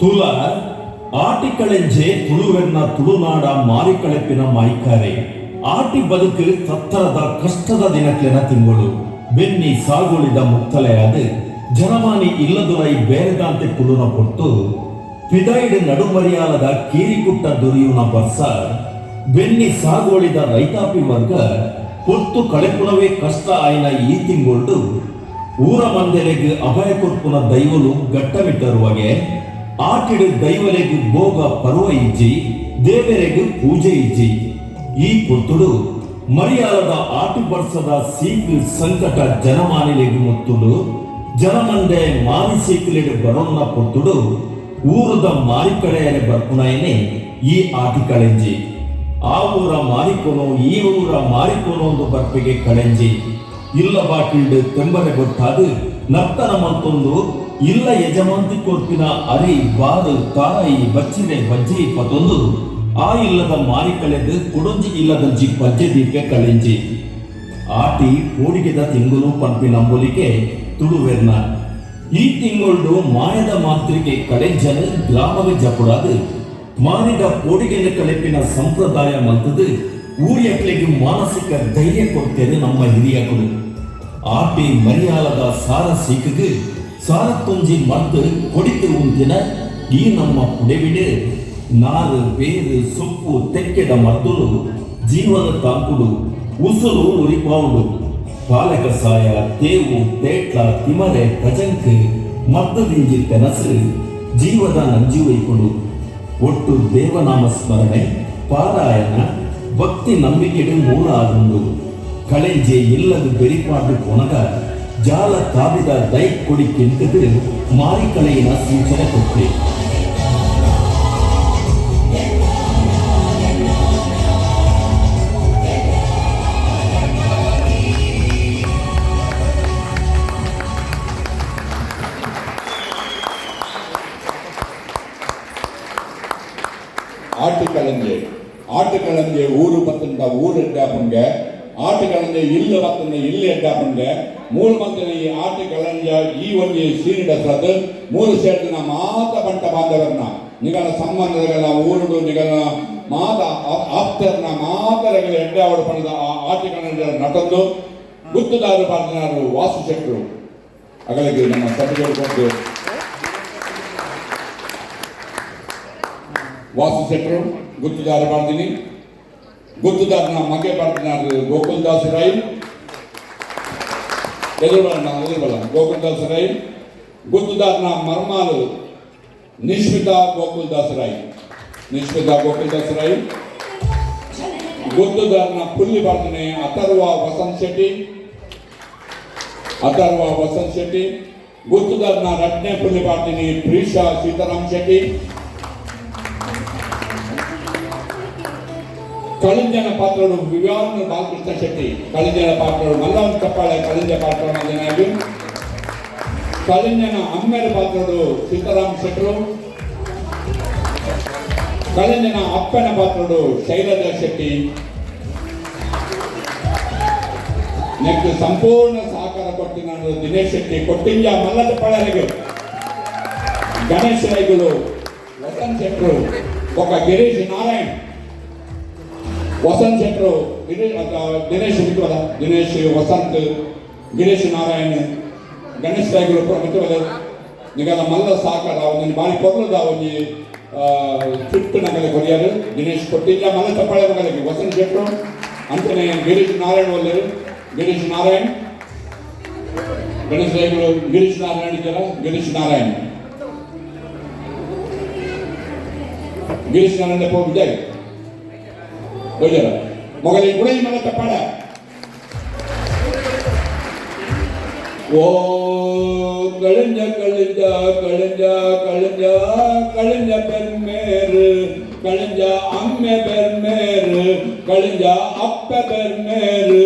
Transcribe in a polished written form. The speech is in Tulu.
ತುಲ ಆಟಿಕಳೆಂಜೆ ತುಳುವೆರ್ನ ತುಳುನಾಡ ಮಾರಿಕಳೆಪಿನ ಮಾಯ್ಕಾರೆ. ಆಟಿ ಬದುಕು ತತ್ತರದ ಕಷ್ಟದ ದಿನಕ್ಲೆನ ತಿಂಗಳು. ಬೆನ್ನಿ ಸಾಗುಳಿದ ಮುಕ್ತಲೆಯಾದ ಜನಮಾನಿ ಇಲ್ಲದುಲೈ ಬೇರೆದಾಂತೆ ಕುಲುನ ಪೊರ್ತು. ಪಿದಾಯಿಡ್ ನಡುಮರಿಯಾಲದ ಕೀರಿಕುಟ್ಟ ದೊರಿಯುನ ಬರ್ಸ. ಬೆನ್ನಿ ಸಾಗುವಳಿದ ರೈತಾಪಿ ವರ್ಗ ಪೊರ್ತು ಕಳೆಪುನವೇ ಕಷ್ಟ ಆಯಿನ ಈ ತಿಂಗೊಳ್ಡು ಊರ ಮಂದೆಲೆಗ್ ಅಭಯ ಕೊರ್ಪುನ ದೈವಲು ಗಟ್ಟಮಿಟ್ಟರುವಗೆ. ಆಟಿಡ್ ದೈವಲೆಗ್ ಭೋಗ ಪರ್ವ ಇಜ್ಜಿ, ದೇವೆರೆಗ್ ಪೂಜೆ ಇಜ್ಜಿ. ಈ ಪೊರ್ತುಡು ಮರಿಯಾಲದ ಆಟಿ ಬರ್ಸದ ಸೀಕ್ ಸಂಕಟ ಜನಮಾನಿಲೆಗ್ ಮುತ್ತುಂಡು. ಜನಮಂದೆ ಮಾರಿ ಸೀಕುಲೆಡ್ ಬರೊನ್ನ ಪೊರ್ತುಡು ಊರುದ ಮಾರಿಕಡೆಯರೆ ಬರ್ಪುನಾಯನೆ ಈ ಆಟಿ ಕಳೆಂಜಿ. ಆ ಊರ ಮಾರಿಕೊನು, ಈ ಊರ ಮಾರಿಕೊನು ಬರ್ಪಿಗೆ ಕಳೆಂಜಿ. ಇಲ್ಲ ಬಾಕಿಲ್ಡ್ ತೆಂಬರೆ ಬೊಟ್ಟಾದ್ ನರ್ತನ ಮಲ್ತೊಂದು ಇಲ್ಲ ಯಜಮಾಂತಿ ಕೊರ್ಪಿನ ಅರಿ ಬಾರು ತಾರಾಯಿ ಬಚ್ಚಿರೆ ಬಜ್ಜಿ ಪತೊಂದು ಆ ಇಲ್ಲದ ಮಾರಿ ಕಳೆದು ಕುಡೊಂಜಿ ಇಲ್ಲದಂಜಿ ಪಜ್ಜೆ ದೀಪೆ ಕಳೆಂಜಿ. ಆಟಿ ಪೋಡಿಗೆದ ತಿಂಗುಲು ಪನ್ಪಿ ನಂಬೊಲಿಕೆ ತುಳುವೆರ್ನ. ಈ ತಿಂಗೊಳ್ಡು ಮಾಯದ ಮಾಂತ್ರಿಕೆ ಕಳೆಂಜನ್ ಗ್ರಾಮದ ಜಪುಡಾದ್ ಮಾರಿದ ಪೋಡಿಗೆನ ಕಳೆಪಿನ ಸಂಪ್ರದಾಯ ಮಲ್ತದು ಊರ್ಯಕ್ಲೆಗ್ ಮಾನಸಿಕ ಧೈರ್ಯ ಕೊಡ್ತೇನೆ ನಮ್ಮ ಹಿರಿಯಕುಲು. ಆಟಿ ಮರಿಯಾಲದ ಸಾರ ಸೀಕಗ್ ಸಾರತ್ತೊಂಜಿ ಮರ್ದ್ ಕೊಡಿತು ಉಂತಿನ ಈ ನಮ್ಮ ಪುಡೆವಿಡು ನಾರು ಬೇರು ಸೊಪ್ಪು ತೆಕ್ಕೆದ ಮರ್ದುಲು ಜೀವನ ತಾಂಕುಡು ಉಸುರು ಉರಿಪಾವುಡು. ಪಾಲಕಸಾಯ ತೇವು ತೇಟ್ಲ ತಿಮರೆ ತಜಂಕ್ ಮರ್ದು ದಿಂಜಿ ತೆನಸು ಜೀವದ ನಂಜು ಒಯ್ಕೊಂಡು. ಒಟ್ಟು ದೇವನಾಮ ಸ್ಮರಣೆ ಪಾರಾಯಣ ಭಕ್ತಿ ನಂಬಿಕೆಡು ಮೂಲ ಆದುಂಡು. ಕಳೆಂಜೆ ಇಲ್ಲದ ಬೆರಿಪಾಡು ಕೊನಗ ಜಾಲ ತಾಬಿದ ದೈ ಕೊಡಿ ಕೆಂಟದು ಮಾರಿಕಳೆಯಿನ ಸೂಚನೆ ಕೊಟ್ಟೆ. ಆಟಿಕಳಂಜೆ ಆಟಿಕಳಂಜೆ ಊರು ಬತ್ತಂಡ ಊರು ಎಡ್ಡಾಪುಂಗೆ, ಆಟಿಕಳಂಜೆ ಇಲ್ಲು ಬತ್ತಂಡ ಇಲ್ಲು ಎಡ್ಡಾಪುಂಗೆ. ಮೂಲು ಮಂತಿನ ಈ ಆಟಿಕಳಂಜ ಈ ಒಂಜಿ ಸೀನಿಡ ಸದ್ ಮೂಲು ಸೇರ್ದಿನ ಮಾತ ಬಂಟ ಬಾಂಧವರ್ನ, ನಿಗಲ ಸಂಬಂಧಗಳ ಊರುಡು ನಿಗಲ ಮಾತ ಆಪ್ತರ್ನ ಮಾತರೆಗಳ ಎಡ್ಡಾವಡು ಪಣದ ಆ ಆಟಿಕಳಂಜ ನಟಂದು ಗುತ್ತುದಾರು ಪಾರ್ದಿನಾರು ವಾಸು ಶೆಟ್ರು ಅಗಲಿಗೆ ನಮ್ಮ ಸಭೆಗೆ ಕೊಟ್ಟು. ವಾಸು ಶೆಟ್ರು ಗುತ್ತುದಾರ ಪಾಡ್ದಿನಿ. ಗುತ್ತುದಾರನ ಮಗೆ ಪಾಡ್ದಿನಾರು ಗೋಕುಲ್ ದಾಸ್ ರೈ. ಎದುರುಬಲ ಎದುರುಬಲ ಗೋಕುಲ್ ದಾಸ್ ರೈ. ಗುತ್ತುದಾರನ ಮರ್ಮಾಲು ನಿಶ್ಮಿತಾ ಗೋಕುಲ್ ದಾಸ್ ರೈ, ನಿಶ್ಮಿತಾ ಗೋಕುಲ್ ದಾಸ್ ರೈ. ಗುತ್ತುದಾರನ ಪುಲ್ಲಿ ಪಾಡ್ದಿನಿ ಅಥರ್ವ ವಸಂತ್ ಶೆಟ್ಟಿ, ಅಥರ್ವ ವಸಂತ್ ಶೆಟ್ಟಿ. ಗುತ್ತುದಾರನ ರಡ್ನೇ ಪುಲ್ಲಿ ಪಾಡ್ದಿನಿ ಪ್ರೀಶಾ ಸೀತಾರಾಮ್ ಶೆಟ್ಟಿ. ಕಳಿಂಜನ ಪಾತ್ರರು ವಿವಾನ್ ಬಾಲಕೃಷ್ಣ ಶೆಟ್ಟಿ. ಕಳಿಂಜನ ಪಾತ್ರರು ಮಲ್ಲವನ್ ಚಪ್ಪಾಳೆ ಕಳಿಂಜ ಪಾತ್ರ ಮಂಜನಾಗಿ. ಕಳಿಂಜನ ಅಮ್ಮೆರ ಪಾತ್ರರು ಸೀತಾರಾಮ್ ಶೆಟ್ರು. ಕಳಿಂಜನ ಅಪ್ಪನ ಪಾತ್ರರು ಶೈಲಜಾ ಶೆಟ್ಟಿ. ನೆಕ್ಸ್ಟ್ ಸಂಪೂರ್ಣ ಸಹಕಾರ ಕೊಟ್ಟಿನ ದಿನೇಶ್ ಶೆಟ್ಟಿ ಕೊಟ್ಟಿಂಜ ಮಲ್ಲ ಚಪ್ಪಾಳೆಗೆ. ಗಣೇಶ್ ರೈಗಳು, ವಸಂತ್ ಶೆಟ್ರು ಒಕ್ಕ ಗಿರೀಶ್ ನಾರಾಯಣ್. ವಸಂತ್ ಶೆಟ್ರು, ದಿನೇಶ್ ಮಿತ್ರವಲ್ಲ, ದಿನೇಶ್, ವಸಂತ್, ಗಿರೀಶ್ ನಾರಾಯಣ್, ಗಣೇಶ್ ರೈಗಳು ಪೂರ ಮಿತ್ರವಲ್ಲ. ನಿಗಲ ಮಲ್ಲ ಸಹಕಾರ ಒಂದೊಂದು ಬಾರಿ ಪೊರ್ಲುದ ಒಂಜಿ ಫಿಟ್ ನಗಲೆ ಕೊರಿಯರು ದಿನೇಶ್ ಕೊಟ್ಟಿಂಜ ಮಲ್ಲ ಚಪ್ಪಾಳೆ ಮಗಲಿಗೆ. ವಸಂತ್ ಶೆಟ್ರು ಅಂಚನೆ ಗಿರೀಶ್ ನಾರಾಯಣ್ ಒಲ್ಲೆರು. ಗಿರೀಶ್ ನಾರಾಯಣ್, ಗಣೇಶ್ ರೈಗಳು, ಗಿರೀಶ್ ನಾರಾಯಣ್ ಇದ್ದಾರ? ಗಿರೀಶ್ ನಾರಾಯಣ್, ಗಿರೀಶ್ ನಾರಾಯಣ್ ಪೋ ವಿಜಯ್ ಹೋಗ್ಯಾರ ಮೊಗಲಿ ಗುಡೈ ಮಲ್ಲ ಚಪ್ಪಾಳೆ. ಓ ಕಳಿಂಜ ಕಳಿಂಜ ಕಳಿಂಜ ಕಳಿಂಜ ಕಳಿಂಜ பெர்மேரு, ಕಳಿಂಜ ಅಮ್ಮೆ ಬೆರ್ಮೇರು, ಕಳಿಂಜ ಅಪ್ಪೆ ಬೆರ್ಮೇರು.